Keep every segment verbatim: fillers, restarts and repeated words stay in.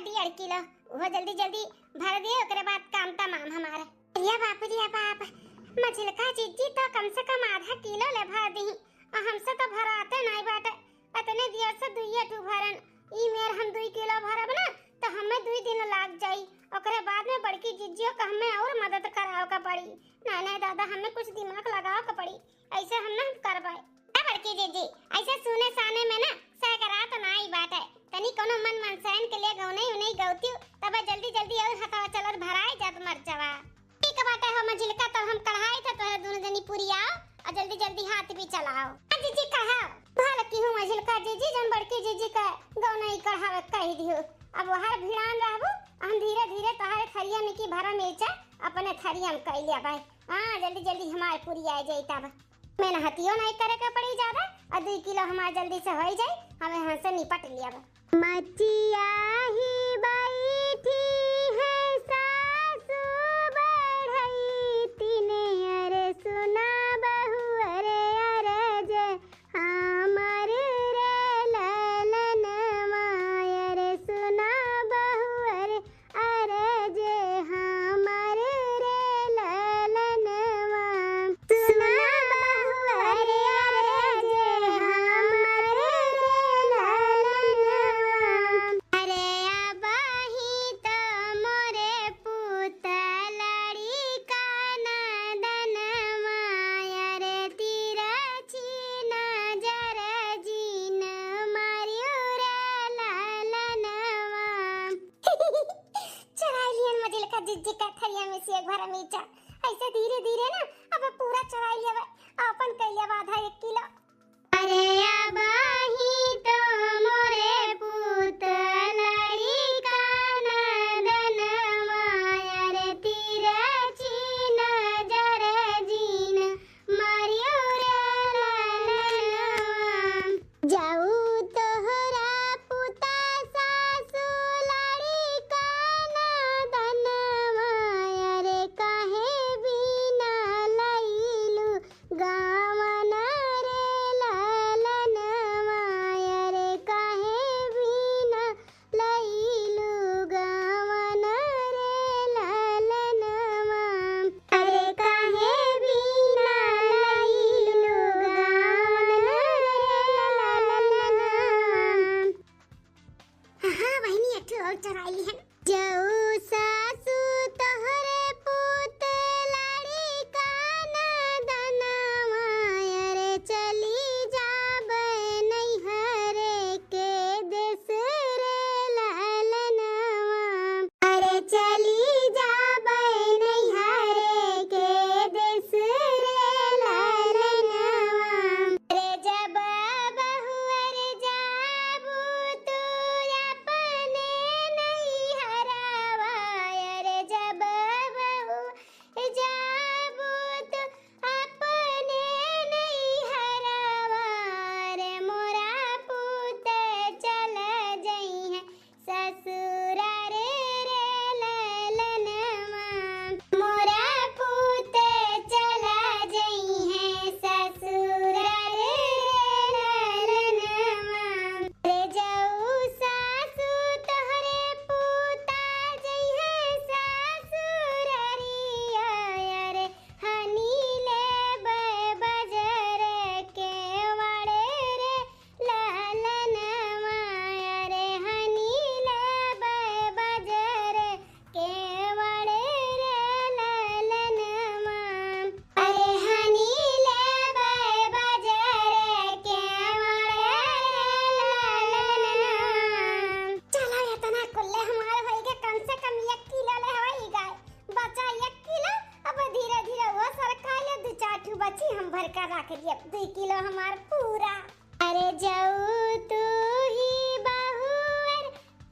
डेढ़ किलो, उहो जल्दी जल्दी भर दिए, ओकरे बाद काम तमाम हमार। अरे बाप रे बाप, मझिलका जिज्जी तो कम से कम आधा किलो ले भर दी, और हमसे तो भराते नाई बाटे। अतने दियर से दुइये ठू भरन, ई मेर हम दुई किलो भरब ना, तो हमें दुई दिन लाग जाई। ओकरे बाद में बड़की जिज्जियो का हमें और मदद करावे का पड़ी। नहीं, नहीं दादा, हमें कुछ दिमाग लगावे का पड़ी, ऐसे हम ना करबे। ए बड़की जिज्जी, ऐसे सुने साने में ना सैकरात नाई बाटे, तनी कोनो मन मनसाइन के लिए गौनई उनई गौतियो, तबे जल्दी जल्दी और हथवा चलत भराए जात मरचवा। ठीक बाटे हो मझिलका, तब हम कढ़ाई था तोहे दोनों जनी पुरियाओ और जल्दी जल्दी हाथ भी चलाओ। हाँ जिज्जी, कढ़ाओ। भल की हूँ मझिलका जिज्जी, जौन बड़की जिज्जी का गौनई कढ़ावे कह दियो। अब वहर भिड़ान रहबू, हम धीरे धीरे तोहरे थरिया में की भरा मिर्चा अपने थरिया में कह लिया भाई। हाँ, जल्दी जल्दी हमार पुरिया जाई तब। मेहनतियो नहीं करे के पड़ी ज्यादा, और दुई किलो हमार जल्दी से होई जाई, हम यहाँ से निपट लिया बा। मचिया ही बैठी है सासु बढ़ई तीन, अरे सुना बहू, अरे अरज हमर रे ललनवा, अरे सुना बहू, अरे अरज हमर रे ललनवा। सुना बहू, अरे अरज हमर रे ललनवा। अरे अबही तो मोरे पूत लड़िका नदनवा, अरे तिरछी नजर जिन मारियो रे ललनवा। चुराई लिहन मझिलका जिज्जी का थरिया में से एक भरा मिर्चा। ऐसे धीरे धीरे ना अब पूरा चुराई लिया, अपन कह लिया आधा एक किलो। अरे अबही तो मोरे पूत लड़िका नदनवा, अरे तिरछी नजर जिन मारियो रे ललनवा। जाऊ तोहरा पुता सासु लड़िका नदनवा, अरे काहे बिना लइलू गावन रे ललनवा, अरे काहे बिना लइलू गावन रे ललनवा, अरे काहे बिना लइलू गावन रे ललनवा। हाँ, बहिनी, एक ठो और चुराई लिहन। जाऊ सासु तोहरे पूत लड़िका नदनवा, अरे चली जाबे नैहरे के देस रे ललनवा। अरे चली जाबे नैहरे के देस रे ललनवा। अरे जब बहुअर जाबू तू अपने नैहरवा, अरे जब बहुअर जाबू तू अपने नैहरवा, अरे मोरा पूत चल जइहें ससुरार रे ललनवा। मोरा पूत चला जइहें ससुरार रे ललनवा। रे जाऊ सासु तोहरे पूता जइहें ससुररिया, अरे हनी लेबे बजर के वड़ रे ललनवा, अरे हनी लेबे बजर के वड़ रे ललनवा, अरे हनी लेबे बजर के वड़ रे ललनवा। चलो, इतना कुल्ले हमार होई गए, कम से कम एक किलो ले होई गए, बचा एक किलो। अब धीरे धीरे वो सरका ले, दो चार ठू बची, हम भर कर रख लिए, दो किलो हमार पूरा। अरे जाऊ तू ही बहुअर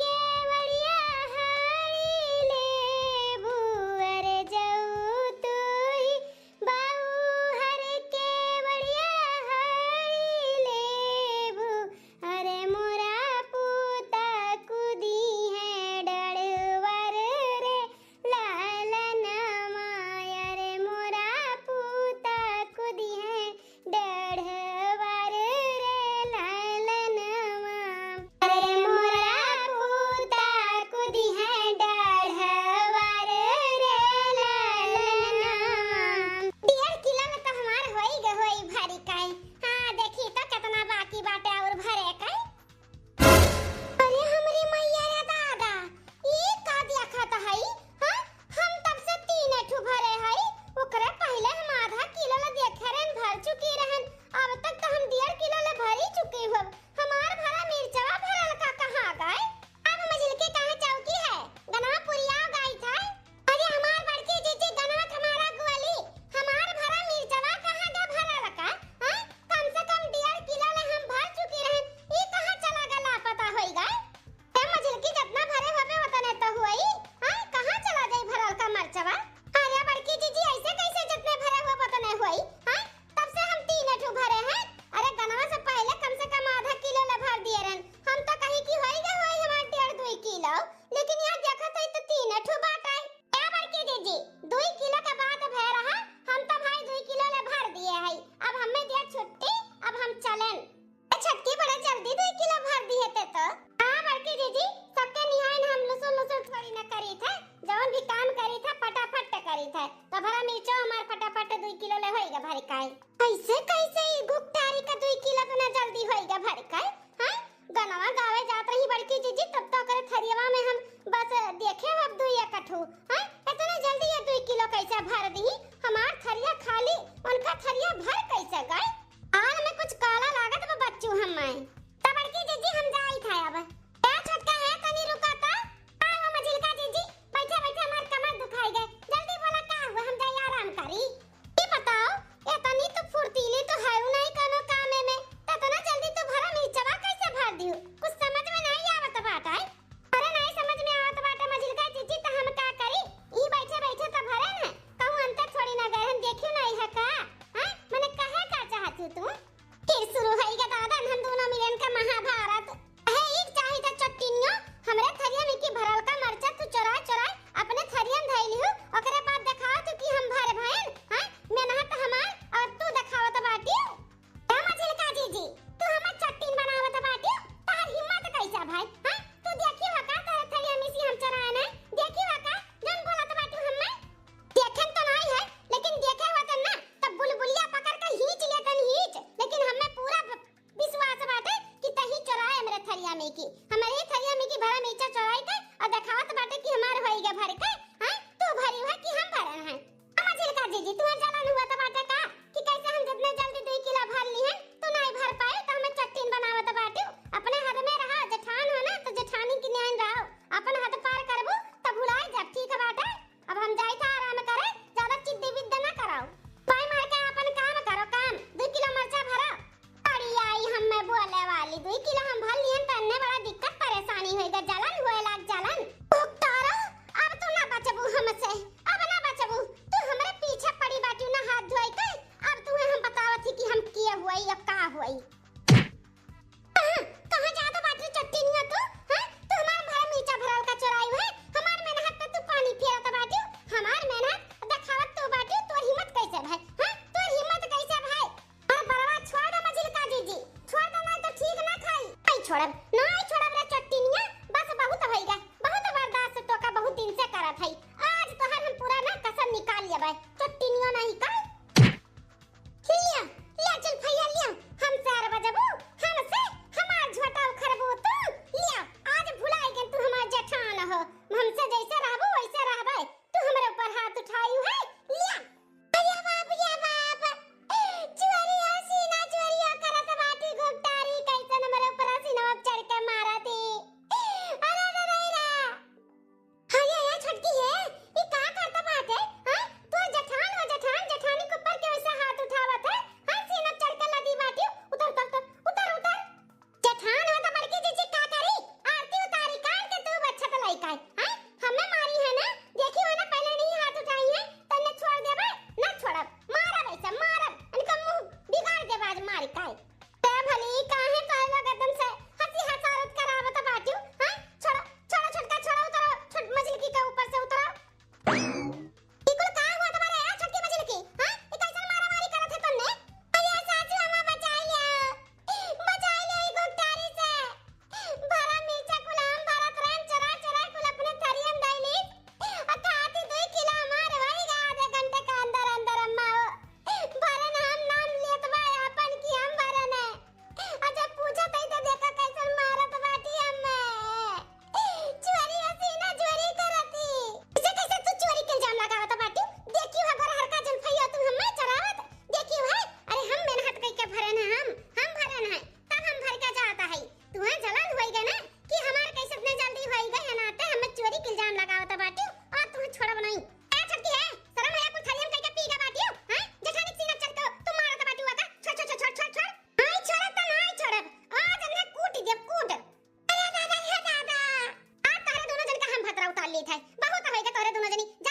केवड़िया हारी लेबू, अरे जाऊ तू ही बहुअर केवड़िया हारी लेबू, अरे मोरा पूता कूदी है डड़वर रे ललनवा, अरे मोरा पूता कूदी है डढ़वा थे। तो भरा मिर्चो हमार फटाफट दुई किलो ले होइगा भर काई। कैसे, कैसे ई गुप्तारी का दुई किलो इतना जल्दी होइगा भर काई? हैं? गनवा गावे जात रही बड़की जीजी, तब तो ओकरे थरियवा में हम बस देखे अब दुई एकठू। हैं? इतना जल्दी ये दुई किलो कैसे भर दी? हमार थरिया खाली, उनका थरिया भर कैसे गए? आन में कुछ काला लागत बा बच्चू हमें। त बड़की जीजी हम जाई था अब। ए छोटका है, तनी रुका त। का हो मझिलका जीजी, बैठे बैठे हमार कमर दुखाई गए। जल्दी बोला का हुआ, हम जाई आराम करी। ई बताओ, ए तनी तू फुर्तीली तो है नहीं कोनो कामे में, त इतना जल्दी तू भरा मिर्चवा कैसे भर दियो? कुछ समझ में नहीं आवत बाटे। अरे नहीं समझ में आवत बाटे मझिलका जीजी, त हम का करी? ई बैठे बैठे त भरे न, कहूँ अंतर थोड़ी ना गए, हम देखियो नहीं है का? हैं? मने कहे का चाहत हो तू? फिर शुरू होइगा दादा, हम दोनों मिलन का महाभारत। अहे, एक चाही त चट्टिनियो, हमरे थरिया में की भरल का मरचा तू चोराए चोराए अपने थरिया में धइली हो, ओकरे बाद देखाओ तू कि हम भर भयन, हैं? मेहनत हमार और तू देखावत बाटियो। ए मझिलका जीजी, तू हमार चट्टिन बनावत बाटियो, तोहर हिम्मत कैसा भाई, हैं? तू देखी हो का तोहरे थरिया में से हम चोराए ना? देखी हो का? जौन बोलत बाटियो हम्मे? देखन तो नहीं है, लेकिन देखे होतन ना, तब बुलबुलिया पकड़ के खींच लेतन खींच, लेकिन हमें पूरा ब-, विश्वास बाटे कि तही चोराए हमरे थरिया में की, हमरे ही थरिया में की भरा मिर्चा चोराई के और देखावत बाटे कि हमार होई गए भर के, हैं? तू भरी है कि हम भरन है? अम्मा झिलका जीजी, तुम्हार जलन हुआ तो बाटे का कि कैसे हम जितने जल्दी दुई किलो भर ली हैं, तू नहीं भर पाए तो हमें चट्टिन बनावत बाटू। अपने हद में रहा, जेठान हो ना तो जेठानी की न्याय रहो, अपन हद पार करबू तब भुलाए जब ठीक बाटे। अब हम जाई था आराम करे, ज्यादा चिद्दी बिद्दी ना कराओ। पाई मार के अपन काम करो, काम। दुई किलो मरचा भरो। अरे आई हमें बोले वाली, दुई किलो हम भर लियन त अन्ने बड़ा दिक्कत परेशानी होइगा, जलन हुए लाग जलन। भुगतारो, अब तू ना बचबू हमसे, अब ना बचबू। तू हमरे पीछे पड़ी बाटू ना हाथ धोई के। अब तुम्हें हम बतावत ही कि हम किए हुए या का हुई। कहाँ, कहाँ जात बाटू चट्टिनिया तू? हैं? तू हमार भरा मिर्चा भरल का चोराई है, हमार मेहनत पे तू पानी फेरत बाटू, हमार मेहनत देखावत तू बाटू, तोर हिम्मत कैसे भाई? हैं? तोर हिम्मत कैसे भाई? अरे बड़वा छोड़ दे मझिलका जीजी, छोड़ दे, नहीं तो ठीक ना खाई। नहीं छोड़ब, नहीं छोड़ब रे चट्टिनिया, बस बहुत होइगा, बहुत बर्दाश्त तो का बहुत दिन से करत है। आज तोहर हम पूरा ना कसम निकाल लेबै, चट्टिनिया नहीं का। लिया, लिया चल भैया लिया, हमसे अरबजबू, हमसे हमार झोटा उखरबू तू, लिया, आज भुलाए गए तू हमार जेठान हो, हमसे जैसे रहबू वैसे रहबै, तू हमरे ऊपर हाथ उठाई है, लिया। अरे बाप रे बाप, चोरी हो सीना चोरी हो करत बाटी घुघटारी, कैसन हमरे ऊपर सीना चढ़ के मारा थी। अरे रे रे रे। हाँ, ये, ये छोटकी है, ये का करता बाटे? हाँ? तू जेठान हो, जेठान, जेठानी के ऊपर के वैसे हाथ उठावत है? हाँ, सीना चढ़ के लदी बाटी, उतर, उतर, उतर, उतर, उतर। जेठान हो तो बड़की जीजी का करी? आरती उतारी, कान के तू बच्छत लइका है, हाँ? हमें मारी है ना? देखी हो ना, पहले नहीं हाथ उठाई है, तन्ने छोड़ देबे, ना छोड़ब, मारब ऐसे, मारब, इनका मुंह बिगाड़ देबे आज मारी का है। ते भली काहे पागल गर्दन से हंसी हंसारत करावत बाटियो, हैं? छोड़ो, छोड़ो छोटका, छोड़ो, उतरो, छोट मझिलकी के ऊपर से उतरो। ई कुल का हुआ तुम्हारे, आ छोटकी मझिलकी, हैं? ई कैसन मारा मारी करत है तुमने? अरे सासू अम्मा बचाई ले, बचाई ले ई गुप्तारी से। भरा मिर्चा कुल हम भरत रहन, चोरा चोरा कुल अपने थरिया में धइली। आ खाती दुई किलो हमार होई गा आधे घंटे के अंदर अंदर अम्मा हो। भरन हम नाम लेत बा आपन कि हम भरन है। आ जब पूछत हई त देखा कैसन मारत बाटी हमें। चोरी हसीना चोरी करती। इसे कैसे तू चोरी के इल्जाम लगावत बाटी? देखी हो गोरहर का जुल्फैया तू हमें चरावत। देखी हो है, अरे हम मेहनत कई के भरन है हम, हम भरन है, तब हम भर के जात है। तुहे जलन होई गए ना कि हमार कैसे इतने जल्दी होई गए है ना, ते हमें चोरी के इल्जाम लगावत बाटी और तुहे छोड़ब नहीं। ए छोटकी है, शर्म है कुल थरियम कई के पी गए बाटी हो, हैं? जेठानी सीना चढ़ के तू मारत बाटी हुआ का? छोड़, छोड़, छोड़, छोड़, छोड़, छोड़। नहीं छोड़ब त नहीं छोड़ब। आज इन्हें कूट देब, कूट। अरे दादा, हे दादा। आज तोहरे दोनों जन का हम भतरा उतार लेत है। बहुत होइगा तोहरे दोनों जनी। जा